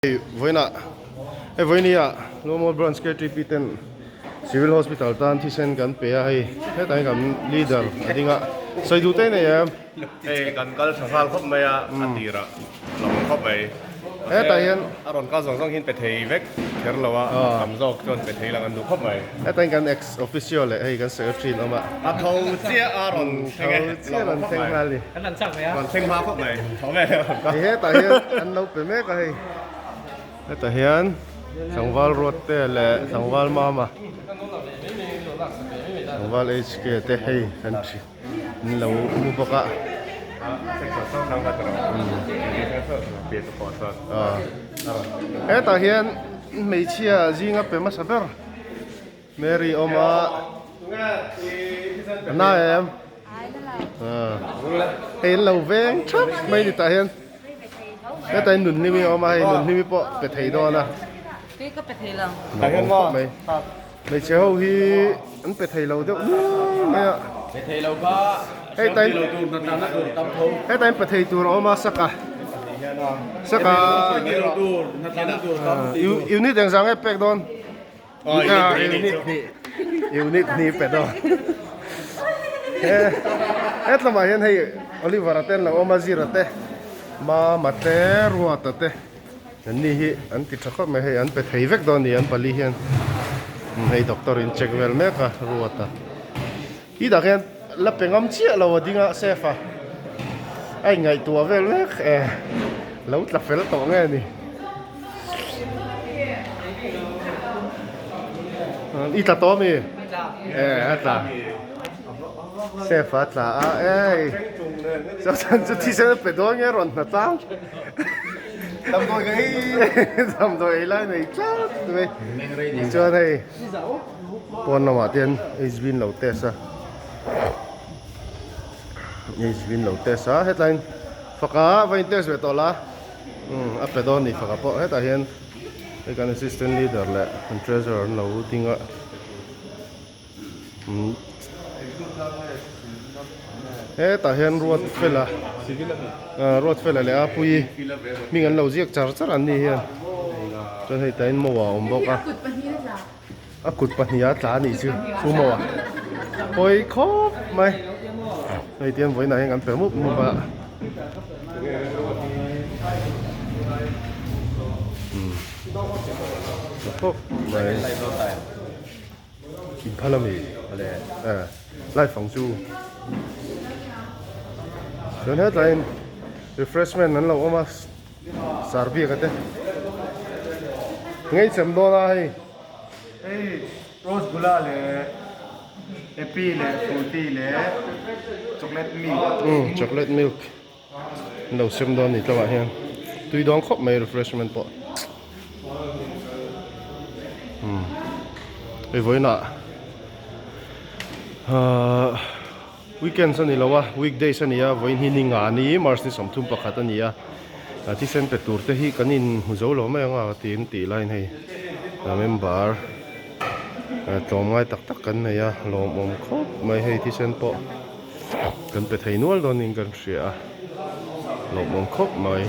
Hei vawiinah hei vawinia Luangmual Branch KTP ten Civil Hospital tan thisen kan pe a hei hetah hian kan leader a ding a sawi duh te nei em? Hei kan kal tha nghal khawp mai a a tirah lo awm khawp mai. Hetah hian a rawn kal zawng zawng hian pe thei vek kher lo a tam zawk chuan pe thei lang an duh khawp mai. Hetah hian kan ex officio leh hei kan secretary an awm a. A tho chiah a rawn thleng e. Tho chiah a rawn thleng nghal ni. Kan han chak ve a. Rawn thleng hma khawp mai. Tho ve a rawn kal. Hei hetah hian an lo pe mek a hei. Hetah hian tlangval ruat te leh tlangval mama tlangval HK te hei an thi an lo mu bawk a. Hetah hian hmeichhia zinga pe hmasa ber Mary awm a a na em hei an lo veng thap mai ni tah hian hetah hian nunhlimi a awm a hei nunhlimi pawh pe thei dawn a awm khawp mai hmeichhe ho hi an pe thei lo deuh nual mai a hetah hian hetah hian pe thei tur a awm a saka saka unit engzah nge pek dawn. Unit hnih unit hnih pe dawn he hetlamah hian hei Oliver a te an lo awm a Zira te Mama te Ruata te an ni hi an ti tha khawp mai hei an pe thei vek dawn a ni an pali hian hei doctor in check vel mek a Ruata hi dah khian la pe ngam chiah lo a ding a safe a a inngaihtuah vel mek e lo tla fel tawh nge ni. I tla tawh ami? E a tla. Chef a tla a ei. Chuan chu thisen a pe dawn nge rawn hna tlang. Damdawi ka ei. Damdawi ei lai nei tlat mai. Chuan hei pawn lamah te hian HB in lo test a. HB in lo test a hetlaiin faka va in test ve tawh la. Umm a pe dawn ni faka pawh hetah hian hei kan assistant leader leh kan treasurer an lo ding a umm hetah hian ruat fela ah ruat fela leh a pui hming an lo ziak char char an ni hian chuan hei tah hian mo a awm bawk a a kut pahnih a tla a nih chu chu mo a pawi khawp mai hei tiang vawiinah hian kan pe mup mup a umm khawp mai inphal ami eh lai fang chu chuan hetlaiin refreshment an lo awm a. Sarbiak a te ngei chem dawn a hei. Hei rose gula leh happy leh fruity leh chocolate milk. Umm chocolate milk an lo sem dawn a ni tlangah hian tui dawn khawp mai refreshment pawh. Umm hei vawiinah ahh. Weekends a ni lo a, weekdays a ni a, vawiin hi ni nga ni, March ni 31 a ni a, thisen pe tur te hi kan inhmu zo lo mai ang a tiin tih laiin hei member tlawm ngai tak tak kan nei a, lawmawm khawp mai hei thisen pawh kan pe thei nual dawnin kan hria a, lawmawm khawp mai.